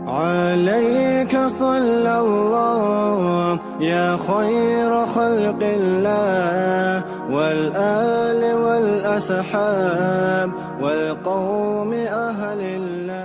عليك صلى الله يا خير خلق الله والآل والأصحاب والقوم أهل الله.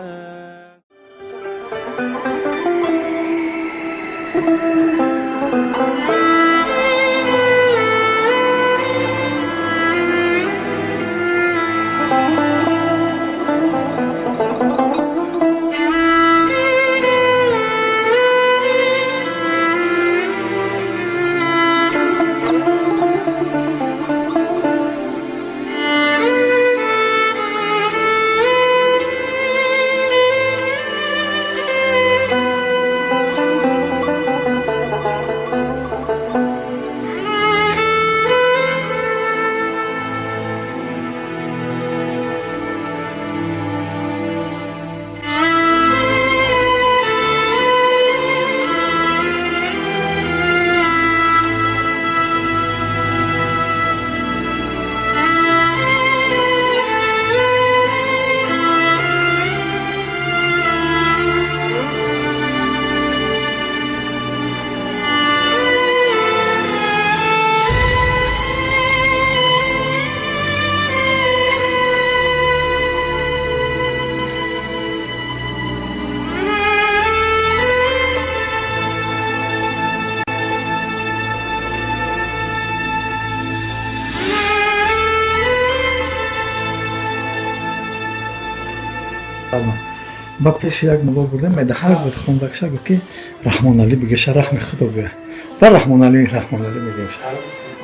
Ба пеши як мулло бурдем, медаҳар буд хондакша, гуфт ки Раҳмоналӣ бигеша, раҳми худо гӯя. Ба Раҳмоналӣ, Раҳмоналӣ мегӯяш.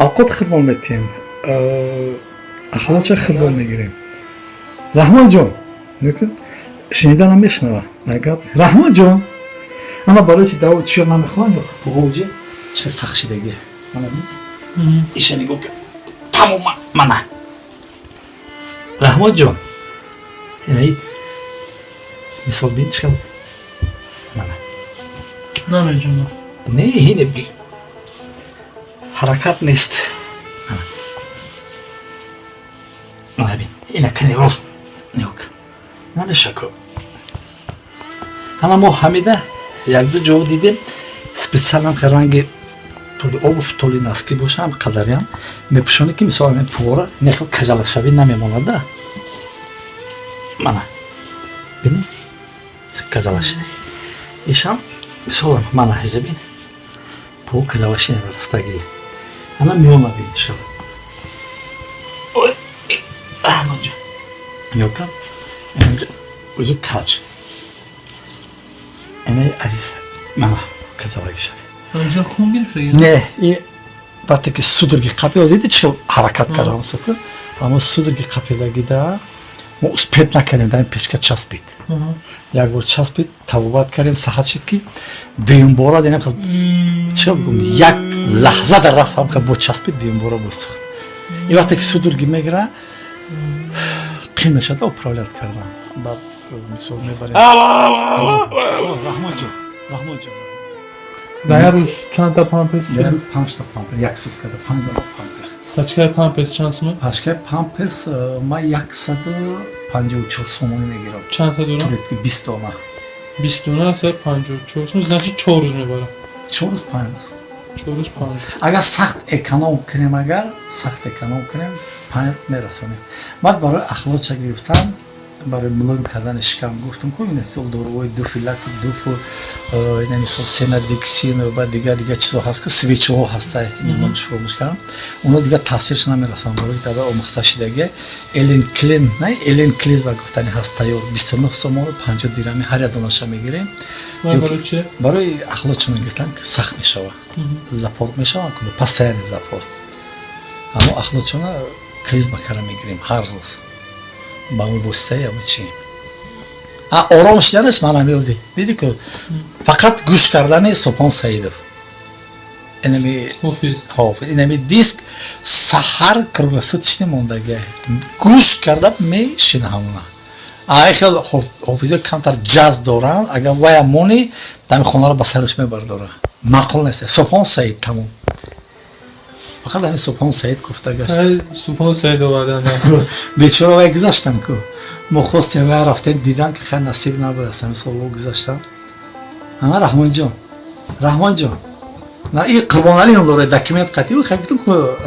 Авқот худмон метиҳем, ахлоқча худмон мегирем. Раҳмонҷон, шунида намешунава. Гап Раҳмонҷон. Ама барои чи даво чиё намехоҳанд ё пуғоҷи чӣ сахт шидагӣ. Мана иша нигоҳ тамоман мана. Раҳмонҷон. Инаи мисол бин чӣ хел мана. Намеҷунам. Не, ҳине би. Ҳаракат нест. Мана. Мана бин. Ина кани рост. Нигоҳ. Намешаку. Ана мо ҳамида якду ҷо дидем, специально ранги толи обув, толи носки боша, ҳам қадариам мепӯшонӣ ки мисол ҳамин пуғора ин хел кажалашавӣ намемонада. Мана. Бини? Кажалаши. Ишам мисол мана ҳеҷа бин. Пуғ кажалаши нарафтагӣ. Ана миёна бин чӣ. Ой, Раҳмонҷон. Нигоҳ кун. Ӯзу каҷ. Ина азиз мана кажалагиша. Онҷо хун гирифта? Не, и вақте ки судороги қапида диди чӣ хел ҳаракат кардам суку. Аммо судороги қапидагида мо успеть накардем, дар ин печка часпид. Як бор часпид, табобат кардем, саҳат шид ки дуюмбора динам хел чӣ бигӯм, як лаҳза дар рафт ҳам хел бо часпид, дуюмбора боз сӯхт. Ин вақте ки судороги мегира, қин мешавад управлять кардан. Баъд мисол мебарем. Раҳмонҷон, Раҳмонҷон. Дар як рӯз чандта памперс? Дар як рӯз панҷта памперс, як суткада панҷ дона памперс. Пачкаи памперс чанд сомон? Пачкаи памперс ман 154 сомонӣ мегирам. Чандта дона? Турецкий 20 дона. 20 дона 154 сомон, значит 4 рӯз мебарам. 4 рӯз 5 рӯз. 4 рӯз 5 рӯз. Агар сахт эконом кунем, агар сахт эконом кунем, 5 мерасонем. Баъд барои ахлоқча гирифтан, барои мулоим кардани шикам гуфтам ку ин мисол доруҳои дуфилак, дуфу, ина мисол сенадиксин ва дигар дигар чизҳо ҳаст ку свечаҳо ҳаста, ин номаш фуромӯш кардам. Оно дигар таъсирш намерасонад барои дар омӯхта шидагӣ. Элен Клин, на Элен Клиз ба гуфтани ҳаст тайёр 29 сомону 50 дирами ҳар як донаша мегирем. Барои чӣ? Барои ахлоқчона гирифтан сахт мешава. Запор мешава, постоянный запор. Аммо ахлоқчона клизма кара мегирем ҳар рӯз. Ба он воситаи ҳамон чи. Ором шиданаш ман ҳамиёзи. Диди ку фақат гӯш кардани Субҳон Саидов. Инами Ҳофиз. Ҳофиз. Инами диск саҳар круглосуточный мондагӣ. Гӯш карда мешина ҳамона. Ай хел ҳофизо камтар ҷаз доранд, агар вая монӣ, дами хонаро ба сараш мебардора. Маъқул нест. Субҳон Саид тамом. Фақат ҳамин Субҳон Саид гуфта гашт. Субҳон Саид овардан. Бечора вай гузаштан ку. Мо хостем вай рафтем, дидан ки хай насиб набуд, ҳамин солҳо гузаштан. Раҳмонҷон, Раҳмонҷон, и Қурбоналӣ ном дорад, документ қатӣ хай гуфтам,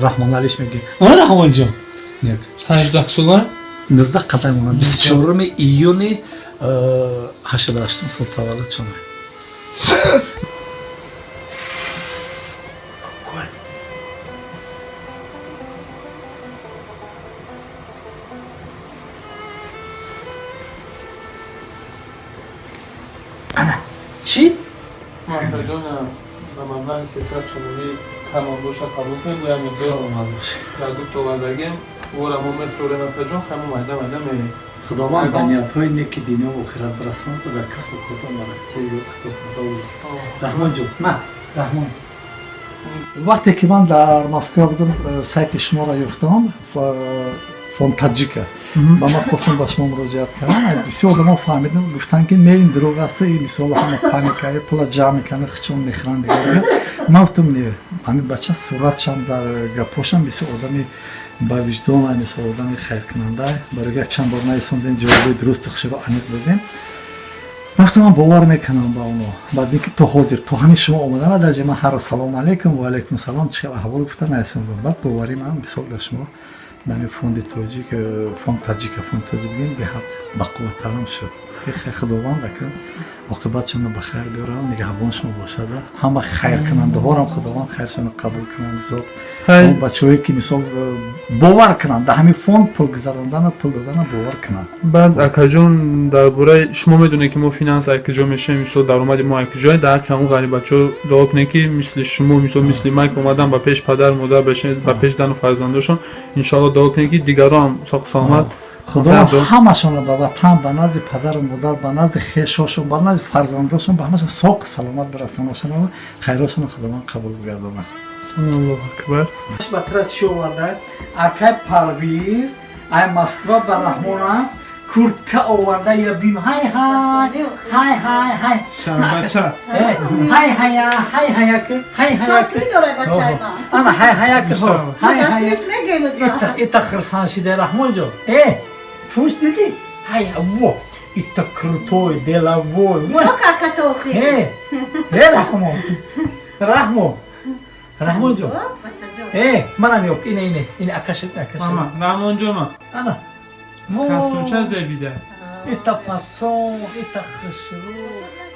Раҳмоналиш мегӯ. Раҳмонҷон 18 сола, 19 қадар монад. 24 июни 88 сол таваллуд шуда. Ана чӣ? Акаҷон, ба маблағи 300 сомонӣ тамом боша, қабул кунед. Гӯям ягут овардагем, ора мо мефурорем, акаҷон, ҳамо майда майда мерем. Худованд ба ниятҳои неки дунё ва охират бирасонад ва дар касбу кортон баракатҳои зиёд ато кунад. Раҳмонҷон, ма Раҳмон, вақте ки ман дар Москва будам, сайти шуморо ёфтам, фонд Таджика, ба ман хостам ба шумо муроҷиат кардам. Бисёр одамо фаҳмидам, гуфтанд, ки не, ин дурӯғ аст, ин мисол ҳама паника, пула ҷамъ мекунанд, хичон мехӯранд. Дигар ман гуфтам, не, ҳамин бача суратшам, дар гапошам бисёр одами ба виҷдон, мисол одами хайркунанда. Барои як чанд бор наисондем, ҷавоби дурусту хушро аниқ додем. Вақте ман бовар мекунам ба оно, баъд ин ки то ҳозир, то ҳамин шумо омадана, дар ман ҳар салом алейкум ва алейкум салом, чӣ хел аҳвол гуфта наисондам. Баъд бовари ман мисол дар шумо, нами фонди тоҷик, фонд Таҷика, фонд тоҷик бигем, беҳад бақувваттарам шуд. Худованд акам оқибатшонро ба хайр биёрам, нигаҳбон шумо бошад. Ҳама хайркунандаҳорам Худованд хайршонро қабул кунад. Мисол бачаҳое ки мисол бовар кунанд, дар ҳамин фонд пул гузарондану пул додана бовар кунанд. Баъд, акаҷон, дар бораи шумо медонед, ки мо финанс акиҷо мешавем, мисол даромади мо акиҷое. Дар ҳаққи ҳамон ғарибачаҳо дуо кунед, ки мисли шумо, мисол мисли ман, ки омадан ба пеш падар модар, ба пеш зану фарзандошон, иншоалло дуо кунед, ки дигарон ҳам соқ саломат. Худо ҳамашонро ба ватан, ба назди падару модар, ба назди хешошон, ба назди фарзандошон, ба ҳамашон соқ саломат бирасонашон, хайрошонро Худованд қабул бигардонад. Аллоҳу акбар. Ба тира чӣ оварда акай Парвиз ай Москва ба Раҳмона куртка оварда, я бин, ҳай ҳай ҳай ҳай ҳай. Шарбача. Ҳай ҳая, ҳай ҳая ки, ҳай ҳая ки, ана ҳай ҳая ки, ҳай ҳая. Ита хирсан шида, Раҳмонҷон, э пуш дидӣ, ҳай во, ита крутой, деловой. Э э Раҳмон, Раҳмон, Раҳмонҷон, э мана нигоҳ, ине, ине, ине, акаша, акаша. Раҳмонҷон, ма ана кастумча зебида. Ита фасон, ита хушрӯ.